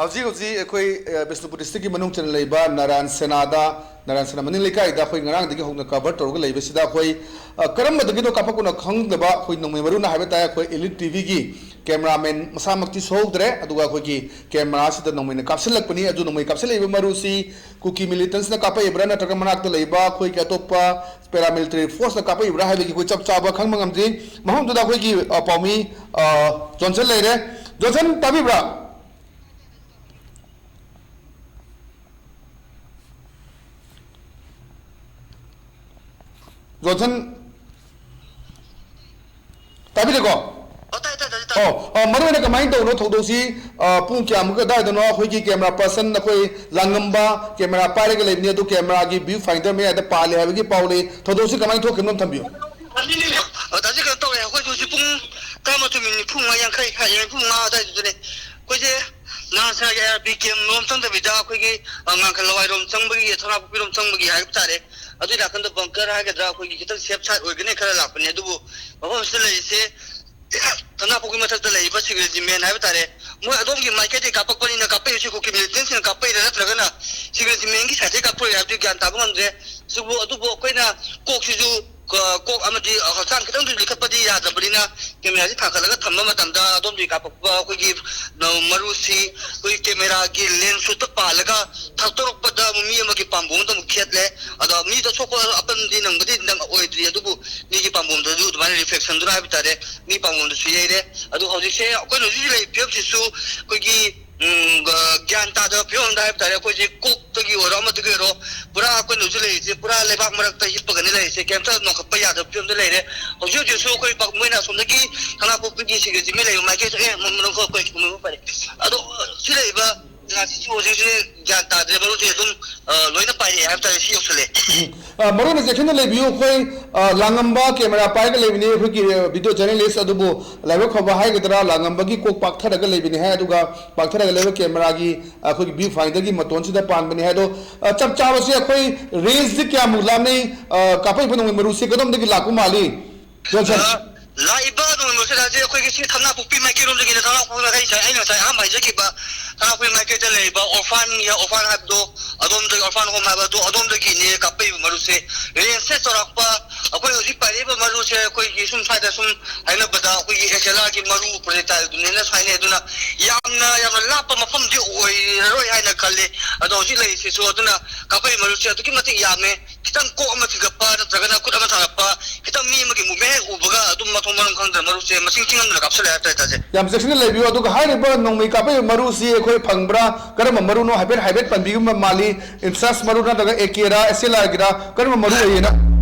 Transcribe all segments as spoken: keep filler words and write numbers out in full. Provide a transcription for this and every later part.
ꯍꯧꯖꯤꯛ ꯍꯧꯖꯤꯛ ꯑꯩꯈꯣꯏ, ꯑ, ꯕꯤꯁꯅꯨꯄꯨꯔ district ꯀꯤ ꯃꯅꯨꯡ ꯆꯟꯅ ꯂꯩꯕ ꯅꯥꯔꯥꯟ ꯁꯦꯅꯥꯗ, ꯅꯥꯔꯥꯟ ꯁꯦꯅꯥ ꯃꯅꯤꯡ ꯂꯩꯀꯥꯏꯗ ꯑꯩꯈꯣꯏ ꯉꯔꯥꯡꯗꯒꯤ ꯍꯧꯅ cover ꯇꯧꯔꯒ ꯂꯩꯕꯁꯤꯗ ꯑꯩꯈꯣꯏ, ꯑ, ꯀꯔꯝꯕꯗꯒꯤꯅꯣ ꯀꯥꯞꯄꯛꯄꯅꯣ ꯈꯪꯗꯕ ꯑꯩꯈꯣꯏ ꯅꯣꯡꯃꯩ ꯃꯔꯨꯅ ꯍꯥꯏꯕ ꯇꯥꯏ, ꯑꯩꯈꯣꯏ Elite T V ꯒꯤ cameraman ꯃꯁꯥꯃꯛꯇꯤ ꯁꯣꯛꯍꯧꯗ꯭ꯔꯦ, ꯑꯗꯨꯒ ꯑꯩꯈꯣꯏꯒꯤ camera ꯁꯤꯗ ꯅꯣꯡꯃꯩꯅ ꯀꯥꯞꯁꯤꯜꯂꯛꯄꯅꯤ꯫ ꯑꯗꯨ ꯅꯣꯡꯃꯩ ꯀꯥꯞꯁꯤꯜꯂꯛꯏꯕ ꯃꯔꯨꯁꯤ ꯀꯨꯀꯤ militants ꯅ ꯀꯥꯞꯄꯛꯏꯕ꯭ꯔꯥ ꯅꯠꯇ꯭ꯔꯒ ꯃꯅꯥꯛꯇ ꯂꯩꯕ ꯑꯩꯈꯣꯏꯒꯤ ꯑꯇꯣꯞꯄ paramilitary force ꯅ ꯀꯥꯞꯄꯛꯏꯕ꯭ꯔꯥ ꯍꯥꯏꯕꯒꯤ ꯑꯩꯈꯣꯏ ꯆꯞ ꯆꯥꯕ ꯈꯪꯕ ꯉꯝꯗ꯭ꯔꯤ꯫ ꯃꯐꯝꯗꯨꯗ ꯑꯩꯈꯣꯏꯒꯤ, ꯑ, ꯄꯥꯎꯃꯤ, ꯑ, ꯖꯣꯟꯁꯟ ꯂꯩꯔꯦ꯫ ꯖꯣꯟꯁꯟ, ꯇꯥꯕꯤꯕ꯭ꯔꯥ? ꯖꯣꯟꯁꯟ, ꯇꯥꯕꯤꯔꯦꯀꯣ? ꯑꯣ, ꯇꯥꯏ, ꯇꯥꯏ, ꯇꯥꯏ, ꯇꯥꯏ꯫ ꯑꯣ, ꯑ, ꯃꯔꯨ ꯑꯣꯏꯅ ꯀꯃꯥꯏꯅ ꯇꯧꯕꯅꯣ ꯊꯧꯗꯣꯛꯁꯤ? ꯑ, ꯄꯨꯡ ꯀꯌꯥꯃꯨꯛ ꯑꯗꯥꯏꯗꯅꯣ ꯑꯩꯈꯣꯏꯒꯤ camera person, ꯑꯩꯈꯣꯏ ꯂꯥꯡꯉꯝꯕ camera ꯄꯥꯏꯔꯒ ꯂꯩꯕꯅꯤ, ꯑꯗꯨ camera ꯒꯤ view finder ꯃꯌꯥꯏꯗ ꯄꯥꯜꯂꯦ ꯍꯥꯏꯕꯒꯤ ꯄꯥꯎ ꯂꯩ꯫ ꯊꯧꯗꯣꯛꯁꯤ ꯀꯃꯥꯏꯅ ꯊꯣꯛꯈꯤꯕꯅꯣ ꯑꯝ ꯊꯝꯕꯤꯌꯨ꯫ ꯑ, ꯇꯥꯖꯤ, ꯀꯩꯅꯣ ꯇꯧꯋꯦ, ꯑꯩꯈꯣꯏꯁꯨ ꯍꯧꯖꯤꯛ ꯄꯨꯡ ꯇꯔꯥꯃꯥꯊꯣꯏ ꯃꯤꯅꯤꯠ ꯅꯤꯐꯨ ꯃꯉꯥ, ꯌꯥꯡꯈꯩ, ꯍꯥꯏ, ꯅꯤꯐꯨ ꯃꯉꯥ ꯑꯗꯥꯏꯗꯨꯗꯅꯦ꯫ ꯑꯩꯈꯣꯏꯁꯦ ꯅꯍꯥꯟ ꯁꯥꯔꯒꯤ ꯑꯥꯔ ꯕꯤ ꯀꯦꯝ ꯔꯣꯝ ꯆꯪꯗꯕꯤꯗ ꯑꯩꯈꯣꯏꯒꯤ, ꯑ, ꯉꯥꯡꯈ ꯂꯋꯥꯏꯔꯣꯝ ꯆꯪꯕꯒꯤ, ꯊꯣꯅꯥꯄꯣꯛꯄꯤꯔꯣꯝ ꯆꯪꯕꯒꯤ ꯍꯥꯏꯕ ꯇꯥꯔꯦ꯫ ꯑꯗꯨꯒꯤ ꯅꯥꯀꯟꯗ bunker ꯍꯥꯏꯒꯗ꯭ꯔꯥ, ꯑꯩꯈꯣꯏꯒꯤ ꯈꯤꯇꯪ safe side ꯑꯣꯏꯒꯅꯤ ꯈꯔ ꯂꯥꯛꯄꯅꯦ꯫ ꯑꯗꯨꯕꯨ ꯃꯐꯝꯁꯤꯗ ꯂꯩꯔꯤꯁꯦ ꯊꯣꯅꯥꯄꯣꯛꯄꯤ ꯃꯊꯛꯇ ꯂꯩꯔꯤꯕ security man ꯍꯥꯏꯕ ꯇꯥꯔꯦ꯫ ꯃꯣꯏ ꯑꯗꯣꯝꯒꯤ ꯃꯥꯏꯀꯩꯗꯒꯤ ꯀꯥꯞꯄꯛꯄꯅꯤꯅ, ꯀꯥꯞꯄꯛꯏꯁꯤ ꯀꯨꯀꯤ militants ꯁꯤꯡꯅ ꯀꯥꯞꯄꯛꯏꯔꯥ ꯅꯠꯇ꯭ꯔꯒꯅ security man ꯒꯤ side ꯇꯒꯤ ꯀꯥꯞꯄꯛꯏꯔꯥ ꯍꯥꯏꯕꯗꯨ ꯒ꯭ꯌꯥꯟ ꯇꯥꯕ ꯉꯝꯗ꯭ꯔꯦ꯫ ꯑꯗꯨꯕꯨ, ꯑꯗꯨꯕꯨ ꯑꯩꯈꯣꯏꯅ ꯀꯣꯛꯁꯤꯁꯨ, ꯑ, ꯀꯣꯛ ꯑꯃꯗꯤ ꯍꯛꯆꯥꯡ ꯈꯤꯇꯪꯗꯤ ꯂꯤꯈꯠꯄꯗꯤ ꯌꯥꯗꯕꯅꯤꯅ, camera ꯁꯤ ꯊꯥꯡꯒꯠꯂꯒ ꯊꯝꯕ ꯃꯇꯝꯗ ꯑꯗꯣꯝꯗꯒꯤ ꯀꯥꯞꯄꯛꯄ ꯑꯩꯈꯣꯏꯒꯤ, ꯑ, ꯃꯔꯨꯁꯤ ꯑꯩꯈꯣꯏꯒꯤ camera ꯒꯤ lens ꯁꯨꯠꯇ ꯄꯥꯜꯂꯒ ꯊꯥꯗꯣꯔꯛꯄꯗ ꯑꯃꯨꯛ ꯃꯤ ꯑꯃꯒꯤ ꯄꯥꯝꯕꯣꯝꯗ ꯑꯃꯨꯛ ꯈꯦꯠꯂꯦ꯫ ꯑꯗꯣ ꯃꯤꯗ ꯁꯣꯛꯄ ꯑꯄꯟꯗꯤ ꯅꯪꯕꯗꯤ ꯅꯪ ꯑꯣꯏꯗ꯭ꯔꯤ, ꯑꯗꯨꯕꯨ ꯃꯤꯒꯤ ꯄꯥꯝꯕꯣꯝꯗꯁꯨ ꯑꯗꯨꯃꯥꯏꯅ reflection ꯗꯨꯅ ꯍꯥꯏꯕ ꯇꯥꯔꯦ, ꯃꯤ ꯄꯥꯝꯕꯣꯝꯗꯁꯨ ꯌꯩꯔꯦ꯫ ꯑꯗꯣ ꯍꯧꯖꯤꯛꯁꯦ ꯑꯩꯈꯣꯏꯅ ꯍꯧꯖꯤꯛ ꯍꯧꯖꯤꯛ ꯂꯩꯔꯤꯕ ꯐꯤꯕꯝꯁꯤꯁꯨ ꯑꯩꯈꯣꯏꯒꯤ, ꯎꯝ, ꯑ, ꯒ꯭ꯌꯥꯟ ꯇꯥꯗꯕ ꯐꯤꯕꯝ ꯑꯃꯗ ꯍꯥꯏꯕ ꯇꯥꯔꯦ꯫ ꯑꯩꯈꯣꯏꯁꯦ ꯀꯣꯛꯇꯒꯤ ꯑꯣꯏꯔꯣ, ꯑꯃꯗꯒꯤ ꯑꯣꯏꯔꯣ, ꯄꯨꯔꯥ ꯑꯩꯈꯣꯏꯅ ꯍꯧꯖꯤꯛ ꯂꯩꯔꯤꯁꯦ ꯄꯨꯔꯥ ꯂꯩꯕꯥꯛ ꯃꯔꯛꯇ ꯍꯤꯞꯄꯒꯅꯤ ꯂꯩꯔꯤꯁꯦ, ꯀꯩꯝꯇ ꯅꯣꯛꯈꯠꯄ ꯌꯥꯗꯕ ꯐꯤꯕꯝꯗ ꯂꯩꯔꯦ꯫ ꯍꯧꯖꯤꯛ ꯍꯧꯖꯤꯛꯁꯨ ꯑꯩꯈꯣꯏ ꯄꯥꯛ-, ꯃꯣꯏꯅ ꯑꯁꯣꯝꯗꯒꯤ ꯈꯪꯂꯥꯄꯣꯛꯄꯤꯒꯤ ꯁꯤꯒꯤ ꯖꯤꯃꯤ ꯂꯩꯕ ꯃꯥꯏꯀꯩꯗ, ꯑꯦ, ꯃ-, ꯃ-, ꯃ-, ꯑꯩꯈꯣꯏ ꯃ-, ꯃ-, ꯐꯔꯦ꯫ ꯑꯗꯣ, ꯑ, ꯁꯤ ꯂꯩꯔꯤꯕ ꯖꯒꯥꯁꯤꯁꯨ ꯍꯧꯖꯤꯛ ꯍꯧꯖꯤꯛ ꯒ꯭ꯌꯥꯟ ꯇꯥꯗ꯭ꯔꯦ, ꯃꯔꯨꯞꯁꯦ ꯑꯗꯨꯝ, ꯑ, ꯂꯣꯏꯅ ꯄꯥꯏꯔꯛꯑꯦ ꯍꯥꯏꯕ ꯇꯥꯔꯦ, ꯁꯤ ꯌꯧꯁꯜꯂꯛꯑꯦ꯫ ꯎꯝ꯫ ꯑ, ꯃꯔꯨꯞꯅ ꯆꯦꯛꯁꯤꯟꯅ ꯂꯩꯕꯤꯌꯨ꯫ ꯑꯩꯈꯣꯏ, ꯑ, ꯂꯥꯡꯉꯝꯕ camera ꯄꯥꯏꯔꯒ ꯂꯩꯕꯅꯤ, ꯑꯩꯈꯣꯏꯒꯤ, ꯑ, video journalist, ꯑꯗꯨꯕꯨ ꯂꯥꯏꯕꯛ ꯐꯕ ꯍꯥꯏꯒꯗ꯭ꯔꯥ, ꯂꯥꯡꯉꯝꯕꯒꯤ ꯀꯣꯛ ꯄꯥꯛꯊꯔꯒ ꯂꯩꯕꯅꯤ ꯍꯥꯏ, ꯑꯗꯨꯒ ꯄꯥꯛꯊꯔꯒ ꯂꯩꯕ camera ꯒꯤ, ꯑ, ꯑꯩꯈꯣꯏꯒꯤ view finder ꯒꯤ ꯃꯇꯣꯟꯁꯤꯗ ꯄꯥꯟꯕꯅꯤ ꯍꯥꯏ꯫ ꯑꯗꯣ, ꯑ, ꯆꯞ ꯆꯥꯕꯁꯤ ꯑꯩꯈꯣꯏ range ꯁꯤ ꯀꯌꯥꯃꯨꯛ ꯂꯥꯞꯅꯩ? ꯑ, ꯀꯥꯞꯄꯛꯏꯕ ꯅꯣꯡꯃꯩ ꯃꯔꯨꯁꯤ ꯀꯗꯣꯝꯗꯒꯤ ꯂꯥꯛꯄ ꯃꯥꯜꯂꯤ, ꯖꯣꯟꯁꯟ? ꯑ, ꯂꯥꯛꯏꯕ ꯅꯣꯡꯃꯩ ꯃꯔꯨꯁꯦ ꯍꯧꯖꯤꯛ ꯑꯩꯈꯣꯏꯒꯤ ꯁꯤ ꯊꯝꯅꯥꯄꯣꯛꯄꯤ ꯃꯥꯏꯀꯩꯔꯣꯝꯗꯒꯤꯅ, ꯊꯝꯅꯥꯄꯣꯛꯄꯤ ꯃꯥꯏꯀꯩ, ꯑꯩꯅ ꯉꯁꯥꯏ ꯑꯍꯥꯟꯕ ꯍꯥꯏꯖꯈꯤꯕ ꯊꯝꯅꯥꯄꯣꯛꯄꯤ ꯃꯥꯏꯀꯩꯗ ꯂꯩꯔꯤꯕ ꯑꯣꯔꯐꯥꯟ, ꯑꯣꯔꯐꯥꯟ ꯍꯥꯏꯕꯗꯣ, ꯑꯗꯣꯝꯗꯒꯤ, ꯑꯣꯔꯐꯥꯟ ꯍꯣꯝ ꯍꯥꯏꯕꯗꯣ, ꯑꯗꯣꯝꯗꯒꯤꯅꯦ ꯀꯥꯞꯄꯛꯏꯕ ꯃꯔꯨꯁꯦ꯫ ꯔꯦꯟꯖꯁꯦ ꯆꯥꯎꯔꯥꯛꯄ ꯑꯩꯈꯣꯏ ꯍꯧꯖꯤꯛ ꯄꯥꯏꯔꯛꯏꯕ ꯃꯔꯨꯁꯦ ꯑꯩꯈꯣꯏꯒꯤ ꯁꯨꯝ ꯁ꯭ꯋꯥꯏꯗ ꯁꯨꯝ ꯍꯥꯏꯅꯕꯗ ꯑꯩꯈꯣꯏꯒꯤ ꯑꯦꯁ ꯑꯦꯜ ꯑꯥꯔꯒꯤ ꯃꯔꯨ ꯄ꯭ꯔꯣꯖꯦꯛꯇꯥꯏꯜꯗꯨꯅꯦꯅ ꯍꯥꯏꯅꯩ꯫ ꯑꯗꯨꯅ ꯌꯥꯝꯅ, ꯌꯥꯝꯅ ꯂꯥꯞꯄ ꯃꯐꯝꯗꯤ ꯑꯣꯏꯔꯔꯣꯏ ꯍꯥꯏꯅ ꯈꯜꯂꯤ꯫ ꯑꯗꯣ ꯍꯧꯖꯤꯛ ꯂꯩꯔꯤꯁꯤꯁꯨ, ꯑꯗꯨꯅ ꯀꯥꯞꯄꯛꯏ ꯃꯔꯨꯁꯦ ꯑꯗꯨꯛꯀꯤ ꯃꯇꯤꯛ ꯌꯥꯝꯃꯦ꯫ ꯈꯤꯇꯪ ꯀꯣꯛ ꯑꯃ ꯊꯤꯒꯠꯄ ꯅꯠꯇ꯭ꯔꯒꯅ ꯈꯨꯠ ꯑꯃ ꯊꯥꯡꯒꯠꯄ, ꯈꯤꯇꯪ ꯃꯤ ꯑꯃꯒꯤ ꯃꯨꯞꯃꯦꯟ ꯍꯦꯛ ꯎꯕꯒ ꯑꯗꯨꯝ ꯃꯊꯣꯡ ꯃꯔꯝ ꯈꯪꯗꯅ ꯃꯔꯨꯁꯦ ꯃꯁꯤꯡ ꯊꯤꯉꯝꯗꯅ ꯀꯥꯞꯁꯤꯜꯂꯦ ꯍꯥꯏꯕ ꯇꯥꯔꯦ, ꯇꯥꯖꯦ꯫ ꯌꯥꯝ ꯆꯦꯛꯁꯤꯟꯅ ꯂꯩꯕꯤꯌꯨ꯫ ꯑꯗꯨꯒ ꯍꯥꯏꯔꯤꯕ ꯅꯣꯡꯃꯩ ꯀꯥꯞꯄꯛꯏꯕ ꯃꯔꯨꯁꯤ ꯑꯩꯈꯣꯏ ꯐꯪꯕ꯭ꯔꯥ, ꯀꯔꯝꯕ ꯃꯔꯨꯅꯣ ꯍꯥꯏꯐꯦꯠ, ꯍꯥꯏꯐꯦꯠ ꯄꯟꯕꯤꯕ ꯃꯥꯜꯂꯤ꯫ ꯏꯟꯁꯥꯁ ꯃꯔꯨ ꯅꯠꯇ꯭ꯔꯒ ꯑꯦ ꯀꯦꯔꯥ, ꯑꯦꯁ ꯑꯦꯜ ꯑꯥꯔꯒꯤꯔꯥ, ꯀꯔꯝꯕ ꯃꯔꯨ ꯑꯣꯏꯌꯦꯅ?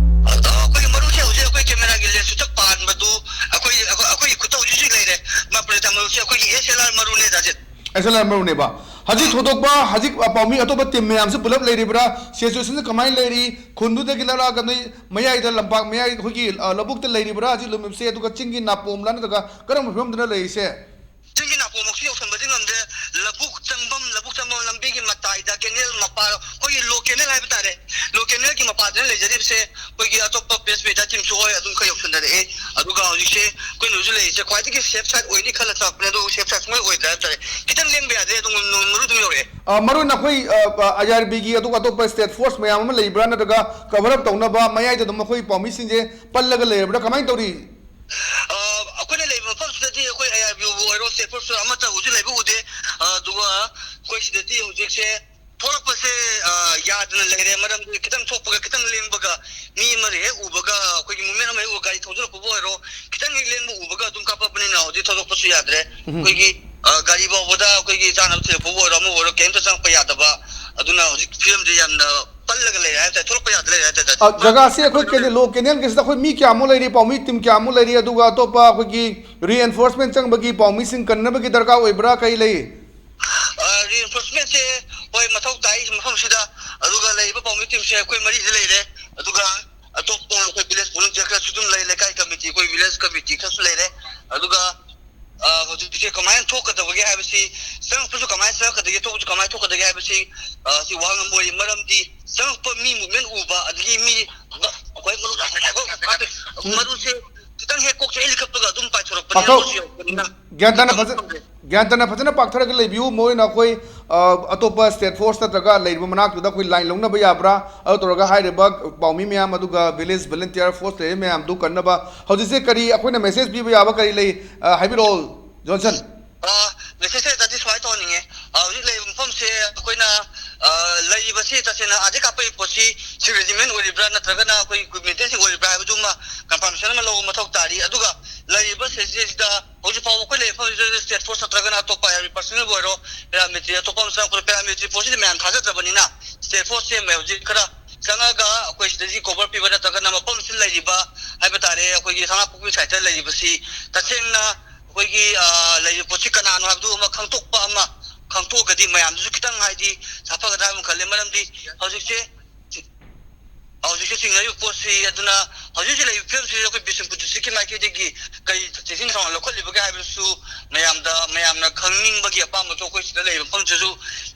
ꯑꯗꯣ ꯑꯩꯈꯣꯏꯒꯤ ꯃꯔꯨꯁꯦ ꯍꯧꯖꯤꯛ ꯑꯩꯈꯣꯏ ꯀꯦꯃꯦꯔꯥꯒꯤ ꯂꯦꯟꯁꯇ ꯄꯥꯟꯕꯗꯨ ꯑꯩꯈꯣꯏ, ꯑꯩꯈꯣꯏ, ꯑꯩꯈꯣꯏꯒꯤ ꯈꯨꯠꯇ ꯍꯧꯖꯤꯛ ꯍꯧꯖꯤꯛ ꯂꯩꯔꯦ꯫ ꯃꯥ ꯄ꯭ꯔꯣꯖꯦꯛꯇꯥꯏꯜ ꯃꯔꯨꯁꯦ ꯑꯩꯈꯣꯏꯒꯤ ꯑꯦꯁ ꯑꯦꯜ ꯑꯥꯔ ꯃꯔꯨꯅꯦ, ꯇꯥꯖꯦ꯫ ꯑꯦꯁ ꯑꯦꯜ ꯑꯥꯔ ꯃꯔꯨꯅꯦꯕ꯫ ꯍꯧꯖꯤꯛ ꯊꯣꯏꯗꯣꯛꯄ, ꯍꯧꯖꯤꯛ, ꯑ, ꯄꯥꯎꯃꯤ ꯑꯇꯣꯞꯄ ꯇꯤꯝ ꯃꯌꯥꯝꯁꯨ ꯄꯨꯂꯞ ꯂꯩꯔꯤꯕ꯭ꯔꯥ? ꯁꯤꯆꯨꯋꯦꯁꯟꯁꯦ ꯀꯃꯥꯏꯅ ꯂꯩꯔꯤ? ꯈꯨꯟꯗꯨꯗꯒꯤ ꯂꯥꯛꯂꯒ ꯅꯣꯏ ꯃꯌꯥꯏꯗ, ꯂꯝꯄꯥꯛ ꯃꯌꯥꯏ, ꯑꯩꯈꯣꯏꯒꯤ, ꯑ, ꯂꯧꯕꯨꯛꯇ ꯂꯩꯔꯤꯕ꯭ꯔꯥ ꯍꯧꯖꯤꯛ ꯂꯨꯝꯂꯤꯕꯁꯦ? ꯑꯗꯨꯒ ꯆꯤꯡꯒꯤ ꯅꯥꯄꯣꯝꯂꯥ ꯅꯠꯇ꯭ꯔꯒ ꯀꯔꯝꯕ ꯐꯤꯕꯝꯗꯅ ꯂꯩꯔꯤꯁꯦ? ꯆꯤꯡꯒꯤ ꯅꯥꯄꯣꯝꯃꯛꯁꯨ ꯌꯧꯁꯟꯕꯗꯤ ꯉꯝꯗꯦ꯫ ꯂꯧꯕꯨꯛ ꯆꯪꯐꯝ, ꯂꯧꯕꯨꯛ ꯆꯪꯐꯝ ꯂꯝꯕꯤꯒꯤ ꯃꯇꯥꯏꯗ, ꯀꯦꯅꯦꯜ ꯃꯄꯥ, ꯑꯩꯈꯣꯏꯒꯤ ꯂꯣ ꯀꯦꯅꯦꯜ ꯍꯥꯏꯕ ꯇꯥꯔꯦ, ꯂꯣ ꯀꯦꯅꯦꯜꯒꯤ ꯃꯄꯥꯗꯅ ꯂꯩꯖꯔꯤꯕꯁꯦ꯫ ꯑꯩꯈꯣꯏꯒꯤ ꯑꯇꯣꯞꯄ ꯄ꯭ꯔꯦꯁ ꯃꯤꯠꯇ ꯇꯤꯝꯁꯨ ꯍꯣꯏ ꯑꯗꯨꯝ ꯈꯔ ꯌꯧꯁꯟꯅꯔꯛꯑꯦ꯫ ꯑꯗꯨꯒ ꯍꯧꯖꯤꯛꯁꯦ ꯑꯩꯈꯣꯏꯅ ꯍꯧꯖꯤꯛ ꯂꯩꯔꯤꯁꯦ ꯈ꯭ꯋꯥꯏꯗꯒꯤ ꯁꯦꯐ ꯁꯥꯏꯠ ꯑꯣꯏꯅꯤ ꯈꯜꯂ ꯆꯪꯉꯛꯄꯅꯦ, ꯑꯗꯨꯕꯨ ꯁꯦꯐ ꯁꯥꯏꯠ ꯁꯨꯡꯑꯣꯏ ꯑꯣꯏꯗ꯭ꯔꯦ ꯍꯥꯏꯕ ꯇꯥꯔꯦ꯫ ꯈꯤꯇꯪ ꯂꯦꯡꯕ ꯌꯥꯗ꯭ꯔꯦ, ꯑꯗꯨꯝ ꯅꯣꯡ ꯃꯔꯨ ꯑꯗꯨꯝ ꯌꯧꯔꯛꯑꯦ꯫ ꯑ, ꯃꯔꯨ ꯑꯣꯏꯅ ꯑꯩꯈꯣꯏ, ꯑ, ꯑ, ꯑꯥꯏ ꯑꯥꯔ ꯕꯤꯒꯤ ꯑꯗꯨꯒ ꯑꯇꯣꯞꯄ ꯁ꯭ꯇꯦꯠ ꯐꯣꯔꯁ ꯃꯌꯥꯝ ꯑꯃ ꯂꯩꯕ꯭ꯔꯥ, ꯅꯠꯇ꯭ꯔꯒ ꯀꯚꯔ ꯑꯞ ꯇꯧꯅꯕ ꯃꯌꯥꯏꯗ ꯑꯗꯨꯝ ꯑꯩꯈꯣꯏ ꯄꯥꯎꯃꯤꯁꯤꯡꯁꯦ ꯄꯜꯂꯒ ꯂꯩꯔꯕ꯭ꯔꯥ, ꯀꯃꯥꯏꯅ ꯇꯧꯔꯤ? ꯑ, ꯑꯩꯈꯣꯏꯅ ꯂꯩꯕ ꯃꯐꯝꯁꯤꯗꯗꯤ ꯑꯩꯈꯣꯏ ꯑꯥꯏ ꯑꯥꯔ ꯕꯤꯕꯨ ꯑꯣꯏꯔꯣ, ꯁ꯭ꯇꯦꯠ ꯐꯣꯔꯁ ꯑꯃꯠꯇ ꯍꯧꯖꯤꯛ ꯂꯩꯕ ꯎꯗꯦ꯫ ꯑ, ꯑꯗꯨꯒ ꯑꯩꯈꯣꯏ ꯁꯤꯗꯗꯤ ꯍꯧꯖꯤꯛꯁꯦ ꯊꯣꯛꯂꯛꯄꯁꯦ, ꯑ, ꯌꯥꯗꯅ ꯂꯩꯔꯦ꯫ ꯃꯔꯝꯗꯤ ꯈꯤꯇꯪ ꯊꯣꯛꯄꯒ, ꯈꯤꯇꯪ ꯂꯦꯡꯕꯒ, ꯃꯤ ꯑꯃ ꯍꯦꯛ ꯎꯕꯒ, ꯑꯩꯈꯣꯏꯒꯤ ꯃꯨꯞꯃꯦꯟ ꯑꯃ ꯍꯦꯛ ꯎꯕ, ꯒꯥꯔꯤ ꯊꯧꯖꯤꯜꯂꯛꯄꯕꯨ ꯑꯣꯏꯔꯣ, ꯈꯤꯇꯪ ꯍꯦꯛ ꯂꯦꯡꯕ ꯎꯕꯒ ꯑꯗꯨꯝ ꯀꯥꯞꯄꯛꯄꯅꯤꯅ ꯍꯧꯖꯤꯛ ꯊꯧꯗꯣꯛꯄꯁꯨ ꯌꯥꯗ꯭ꯔꯦ꯫ ꯎꯝ꯫ ꯑꯩꯈꯣꯏꯒꯤ, ꯑ, ꯒꯥꯔꯤ ꯐꯥꯎꯕꯗ ꯑꯩꯈꯣꯏꯒꯤ ꯆꯥꯅꯕ ꯊꯤꯜꯂꯛꯄꯕꯨ ꯑꯣꯏꯔꯣ, ꯑꯃꯕꯨ ꯑꯣꯏꯔꯣ, ꯀꯩꯝꯇ ꯆꯪꯉꯛꯄ ꯌꯥꯗꯕ꯫ ꯑꯗꯨꯅ ꯍꯧꯖꯤꯛ ꯐꯤꯕꯝꯁꯦ ꯌꯥꯝꯅ ꯄꯜꯂꯒ ꯂꯩꯔꯦ ꯍꯥꯏꯕ ꯇꯥꯔꯦ, ꯊꯣꯛꯂꯛꯄ ꯌꯥꯗ ꯂꯩꯔꯦ ꯍꯥꯏꯕ ꯇꯥꯔꯦ꯫ ꯑ, ꯖꯒꯥꯁꯤ ꯑꯩꯈꯣꯏ ꯀꯦꯅꯦꯜ, ꯂꯣ ꯀꯦꯅꯦꯜꯒꯤꯁꯤꯗ ꯑꯩꯈꯣꯏ ꯃꯤ ꯀꯌꯥꯃꯨꯛ ꯂꯩꯔꯤ, ꯄꯥꯎꯃꯤ ꯇꯤꯝ ꯀꯌꯥꯃꯨꯛ ꯂꯩꯔꯤ, ꯑꯗꯨꯒ ꯑꯇꯣꯞꯄ ꯑꯩꯈꯣꯏꯒꯤ ꯔꯤꯑꯦꯟꯐꯣꯔꯁꯃꯦꯟ ꯆꯪꯕꯒꯤ ꯄꯥꯎꯃꯤꯁꯤꯡ ꯀꯟꯅꯕꯒꯤ ꯗꯔꯀꯥꯔ ꯑꯣꯏꯕ꯭ꯔꯥ, ꯀꯔꯤ ꯂꯩ? ꯑ, ꯔꯤꯑꯦꯟꯐꯣꯔꯁꯃꯦꯟꯁꯦ ꯍꯣꯏ ꯃꯊꯧ ꯇꯥꯏ ꯃꯐꯝꯁꯤꯗ, ꯑꯗꯨꯒ ꯂꯩꯔꯤꯕ ꯄꯥꯎꯃꯤ ꯇꯤꯝꯁꯦ ꯑꯩꯈꯣꯏ ꯃꯔꯤꯗꯤ ꯂꯩꯔꯦ, ꯑꯗꯨꯒ ꯑꯇꯣꯞꯄ ꯑꯩꯈꯣꯏ ꯚꯤꯂꯦꯖ ꯚꯣꯂꯨꯟꯇꯤꯌꯔ ꯈꯔꯁꯨ ꯑꯗꯨꯝ ꯂꯩ, ꯂꯩꯀꯥꯏ ꯀꯃꯤꯇꯤ, ꯑꯩꯈꯣꯏ ꯚꯤꯂꯦꯖ ꯀꯃꯤꯇꯤ ꯈꯔꯁꯨ ꯂꯩꯔꯦ꯫ ꯑꯗꯨꯒ, ꯑ, ꯍꯧꯖꯤꯛꯁꯦ ꯀꯃꯥꯏꯅ ꯊꯣꯛꯀꯗꯕꯒꯦ ꯍꯥꯏꯕꯁꯤ, ꯆꯪꯉꯛꯄꯁꯨ ꯀꯃꯥꯏꯅ ꯆꯪꯉꯛꯀꯗꯒꯦ, ꯊꯣꯛꯄꯁꯨ ꯀꯃꯥꯏꯅ ꯊꯣꯛꯀꯗꯒꯦ ꯍꯥꯏꯕꯁꯤ, ꯑ, ꯁꯤ ꯋꯥꯍꯪ ꯑꯃ ꯑꯣꯏꯔꯤ꯫ ꯃꯔꯝꯗꯤ ꯆꯪꯉꯛꯄ ꯃꯤ ꯃꯨꯞꯃꯦꯟ ꯎꯕ, ꯑꯗꯒꯤ ꯃꯤ ꯑꯩꯈꯣꯏ ꯃꯔꯨ, ꯃꯔꯨꯁꯦ ꯍꯦꯛ ꯀꯣꯛꯁꯦ ꯑꯩ ꯂꯤꯈꯠꯄꯒ ꯑꯗꯨꯝ ꯄꯥꯏꯊꯣꯔꯛꯄꯅꯤꯅ ꯄꯥꯊꯣꯛ-, ꯃꯣꯏꯁꯨ ꯌꯧꯔꯛꯄꯅꯤꯅ꯫ ꯒ꯭ꯌꯥꯟ ꯇꯥꯅ ꯐꯖ-, ꯒ꯭ꯌꯥꯟ ꯇꯥꯅ ꯐꯖꯅ ꯄꯥꯛꯊꯔꯒ ꯂꯩꯕꯤꯌꯨ꯫ ꯃꯣꯏꯅ ꯑꯩꯈꯣꯏ, ꯑ, ꯑꯇꯣꯞꯄ state force ꯅꯠꯇ꯭ꯔꯒ ꯂꯩꯔꯤꯕ ꯃꯅꯥꯛꯇꯨꯗ ꯑꯩꯈꯣꯏ line ꯂꯧꯅꯕ ꯌꯥꯕ꯭ꯔꯥ? ꯑꯗꯨ ꯇꯧꯔꯒ ꯍꯥꯏꯔꯤꯕ ꯄꯥꯎꯃꯤ ꯃꯌꯥꯝ ꯑꯗꯨꯒ village volunteer force ꯂꯩꯔꯤꯕ ꯃꯌꯥꯝꯗꯨ ꯀꯟꯅꯕ ꯍꯧꯖꯤꯛꯁꯦ ꯀꯔꯤ ꯑꯩꯈꯣꯏꯅ message ꯄꯤꯕ ꯌꯥꯕ ꯀꯔꯤ ꯂꯩ? ꯑ, ꯍꯥꯏꯕꯤꯔꯛꯑꯣ, ꯖꯣꯟꯁꯟ꯫ ꯑ, message ꯁꯦ ꯁꯨꯃꯥꯏꯅ ꯇꯧꯍꯟꯅꯤꯡꯉꯦ꯫ ꯑ, ꯍꯧꯖꯤꯛ ꯂꯩꯔꯤꯕ ꯃꯐꯝꯁꯦ ꯑꯩꯈꯣꯏꯅ, ꯑ, ꯂꯩꯔꯤꯕꯁꯤ ꯇꯁꯦꯡꯅ ꯑꯥꯗꯒꯤ ꯀꯥꯞꯄꯛꯏ ꯄꯣꯠꯁꯤ civil regiment ꯑꯣꯏꯔꯤꯕ꯭ꯔꯥ ꯅꯠꯇ꯭ꯔꯒꯅ ꯑꯩꯈꯣꯏ military ꯁꯤꯡ ꯑꯣꯏꯔꯤꯕ꯭ꯔꯥ ꯍꯥꯏꯕꯗꯨꯃ confirmation ꯑꯃ ꯂꯧꯕ ꯃꯊꯧ ꯇꯥꯔꯤ꯫ ꯑꯗꯨꯒ ꯂꯩꯔꯤꯕ ꯁꯤꯆꯨꯋꯦꯁꯟꯁꯤꯗ ꯍꯧꯖꯤꯛ ꯐꯥꯎꯕ ꯑꯩꯈꯣꯏ ꯂꯩꯔꯤꯕ ꯃꯐꯝꯁꯤꯗ state force ꯅꯠꯇ꯭ꯔꯒꯅ ꯑꯇꯣꯞꯄ ꯑꯥꯔꯃꯤ personnel ꯕꯨ ꯑꯣꯏꯔꯣ, paramilitary ꯑꯇꯣꯞꯄ ꯑꯃ ꯆꯪꯉꯛꯄꯗ paramilitary force ꯁꯤꯗꯤ ꯃꯌꯥꯝ ꯊꯥꯖꯗ꯭ꯔꯕꯅꯤꯅ state force ꯁꯦ ꯍꯧꯖꯤꯛ ꯈꯔ ꯆꯪꯉꯒ ꯑꯩꯈꯣꯏ ꯁꯤꯗꯒꯤ cover ꯄꯤꯕ ꯅꯠꯇ꯭ꯔꯒꯅ ꯃꯐꯝꯁꯤꯗ ꯂꯩꯔꯤꯕ ꯍꯥꯏꯕ ꯇꯥꯔꯦ, ꯑꯩꯈꯣꯏꯒꯤ ꯁꯅꯥꯄꯣꯛꯄꯤ side ꯇ ꯂꯩꯔꯤꯕꯁꯤ ꯇꯁꯦꯡꯅ ꯑꯩꯈꯣꯏꯒꯤ, ꯑ, ꯂꯩꯔꯤꯕ ꯄꯣꯠꯁꯤ ꯀꯅꯥꯅꯣ ꯍꯥꯏꯕꯗꯨ ꯑꯃ ꯈꯪꯗꯣꯛꯄ ꯑꯃ, ꯈꯪꯗꯣꯛꯑꯒꯗꯤ ꯃꯌꯥꯝꯗꯨꯁꯨ ꯈꯤꯇꯪ ꯍꯥꯏꯗꯤ ꯁꯥꯐꯒꯗ꯭ꯔꯥ ꯍꯥꯏꯕ ꯈꯜꯂꯦ꯫ ꯃꯔꯝꯗꯤ ꯍꯧꯖꯤꯛꯁꯦ, ꯍꯧꯖꯤꯛꯁꯦ ꯆꯤꯡꯅꯔꯤꯕ ꯄꯣꯠꯁꯤ ꯑꯗꯨꯅ ꯍꯧꯖꯤꯛ ꯍꯧꯖꯤꯛ ꯂꯩꯔꯤꯕ ꯐꯤꯕꯝꯁꯤ ꯑꯩꯈꯣꯏ ꯕꯤꯁꯅꯨꯄꯨꯔ district ꯀꯤ ꯃꯥꯏꯀꯩꯗꯒꯤ ꯀꯔꯤ ꯆꯦꯛꯁꯤꯟ ꯊꯧꯔꯥꯡ ꯂꯧꯈꯠꯂꯤꯕꯒꯦ ꯍꯥꯏꯕꯗꯨꯁꯨ ꯃꯌꯥꯝꯗ, ꯃꯌꯥꯝꯅ ꯈꯪꯅꯤꯡꯕꯒꯤ ꯑꯄꯥꯝꯕꯁꯨ ꯑꯩꯈꯣꯏ ꯁꯤꯗ ꯂꯩꯔꯤꯕ ꯃꯐꯝꯁꯤꯗꯁꯨ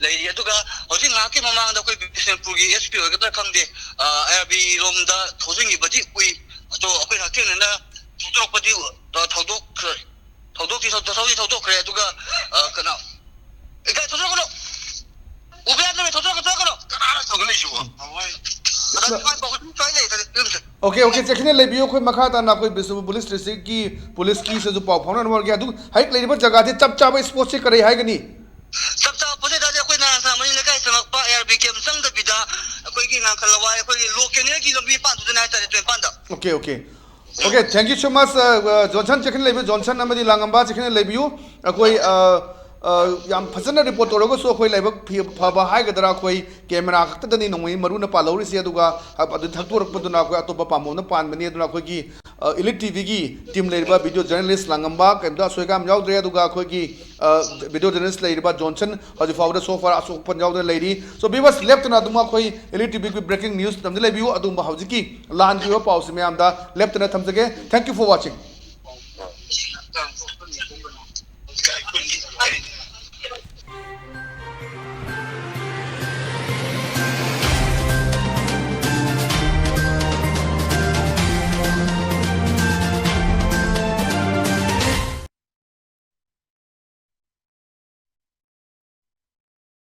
ꯂꯩꯔꯤ꯫ ꯑꯗꯨꯒ ꯍꯧꯖꯤꯛ ꯉꯥꯏꯍꯥꯛꯀꯤ ꯃꯃꯥꯡꯗ ꯑꯩꯈꯣꯏ ꯕꯤꯁꯅꯨꯄꯨꯔꯒꯤ S P ꯑꯣꯏꯒꯗ꯭ꯔꯥ ꯈꯪꯗꯦ, ꯑ, IRB ꯔꯣꯝꯗ ꯊꯧꯖꯤꯟꯈꯤꯕꯗꯤ ꯎꯏ꯫ ꯑꯗꯣ ꯑꯩꯈꯣꯏꯅ ꯍꯛꯊꯦꯡꯅꯅ ꯊꯧꯗꯣꯔꯛꯄꯗꯤ, ꯑ, ꯊꯧꯗꯣꯛꯈ꯭ꯔꯦ꯫ ꯊꯧꯗꯣꯛꯇꯤ ꯊꯧ-, ꯊꯧꯗꯤ ꯊꯧꯗꯣꯛꯈ꯭ꯔꯦ꯫ ꯑꯗꯨꯒ, ꯑ, ꯀꯩꯅꯣ, ꯑꯦ, ꯒꯥꯔꯤ ꯊꯧꯖꯤꯜꯂꯛꯀꯅꯣ꯫ ꯎꯕ ꯌꯥꯗ꯭ꯔꯦ, ꯊꯧꯖꯤꯜꯂꯛꯀꯅꯣ, ꯊꯧꯖꯤꯜꯂꯛꯀꯅꯣ꯫ ꯀꯅꯥꯅꯣ ꯊꯧꯒꯠꯂꯛꯏꯁꯤꯕꯣ? ꯑꯗ ꯁꯨꯃꯥꯏꯅ ꯇꯧꯕ ꯁꯨꯝ ꯁ꯭ꯋꯥꯏ ꯂꯩ, ꯀꯔꯤ ꯐꯤꯕꯝꯁꯦ? Okay, okay, ꯆꯦꯛꯁꯤꯟꯅ ꯂꯩꯕꯤꯌꯨ꯫ ꯑꯩꯈꯣꯏ ꯃꯈꯥ ꯇꯥꯅ ꯑꯩꯈꯣꯏ ꯕꯤꯁꯅꯨꯄꯨꯔ police district ꯀꯤ police ꯀꯤꯁꯤꯁꯨ ꯄꯥꯎ ꯐꯥꯎꯅꯅꯕ ꯍꯣꯠꯅꯒꯦ꯫ ꯑꯗꯨ ꯍꯧꯖꯤꯛ ꯂꯩꯔꯤꯕ ꯖꯒꯥꯁꯦ ꯆꯞ ꯆꯥꯕ spot ꯁꯦ ꯀꯔꯤ ꯍꯥꯏꯒꯅꯤ? ꯆꯞ ꯆꯥꯕ ꯄꯣꯠꯁꯦ ꯇꯥꯗꯤ ꯑꯩꯈꯣꯏ ꯅꯍꯥꯟ ꯁꯥꯃꯅꯤ ꯂꯩꯀꯥꯏ ꯆꯪꯉꯛꯄ IRB camp ꯆꯪꯗꯕꯤꯗ ꯑꯩꯈꯣꯏꯒꯤ ꯉꯥꯡꯈꯠꯂꯋꯥꯏ ꯑꯩꯈꯣꯏꯒꯤ ꯂꯣ ꯀꯦꯅꯦꯜꯒꯤ ꯂꯝꯕꯤ ꯃꯄꯥꯟꯗꯨꯗꯅꯦ ꯍꯥꯏꯇꯥꯔꯦ, ꯇꯨꯔꯦꯜ ꯃꯄꯥꯟꯗ꯫ Okay, okay. Okay, thank you so much, uh, uh, Johnson, ꯆꯦꯛꯁꯤꯟꯅ ꯂꯩꯕꯤꯌꯨ꯫ ꯖꯣꯟꯁꯟ ꯑꯃꯗꯤ ꯂꯥꯡꯉꯝꯕ, ꯆꯦꯛꯁꯤꯟꯅ ꯂꯩꯕꯤꯌꯨ꯫ ꯑꯩꯈꯣꯏ, ꯑ, ꯑ, ꯌꯥꯝ ꯐꯖꯅ report ꯇꯧꯔꯒꯁꯨ ꯑꯩꯈꯣꯏ ꯂꯥꯏꯕꯛ ꯐꯤ-, ꯐꯕ ꯍꯥꯏꯒꯗ꯭ꯔꯥ, ꯑꯩꯈꯣꯏ camera ꯈꯛꯇꯗꯅꯤ ꯅꯣꯡꯃꯩ ꯃꯔꯨꯅ ꯄꯥꯜꯍꯧꯔꯤꯁꯦ, ꯑꯗꯨꯒ ꯑꯗꯨ ꯊꯛꯇꯣꯔꯛꯄꯗꯨꯅ ꯑꯩꯈꯣꯏ ꯑꯇꯣꯞꯄ ꯄꯥꯝꯕꯣꯝꯅ ꯄꯥꯟꯕꯅꯤ꯫ ꯑꯗꯨꯅ ꯑꯩꯈꯣꯏꯒꯤ, ꯑ, Elite TV ꯒꯤ team ꯂꯩꯔꯤꯕ video journalist ꯂꯥꯡꯉꯝꯕ ꯀꯩꯝꯇ ꯑꯁꯣꯏ ꯑꯉꯥꯝ ꯌꯥꯎꯗ꯭ꯔꯦ, ꯑꯗꯨꯒ ꯑꯩꯈꯣꯏꯒꯤ, ꯑ, video journalist ꯂꯩꯔꯤꯕ ꯖꯣꯟꯁꯟ ꯍꯧꯖꯤꯛ ꯐꯥꯎꯕꯗ so far ꯑꯁꯣꯛ ꯑꯄꯟ ꯌꯥꯎꯗꯅ ꯂꯩꯔꯤ꯫ So viewers, ꯂꯦꯞꯇꯅ ꯑꯗꯨꯝ ꯑꯩꯈꯣꯏ Elite TV ꯒꯤ breaking news ꯇꯝꯗ ꯂꯩꯕꯤꯌꯨ꯫ ꯑꯗꯨꯒꯨꯝꯕ ꯍꯧꯖꯤꯛꯀꯤ ꯂꯥꯟꯈꯤꯕ ꯄꯥꯎꯁꯤ ꯃꯌꯥꯝꯗ ꯂꯦꯞꯇꯅ ꯊꯝꯖꯒꯦ꯫ Thank you for watching.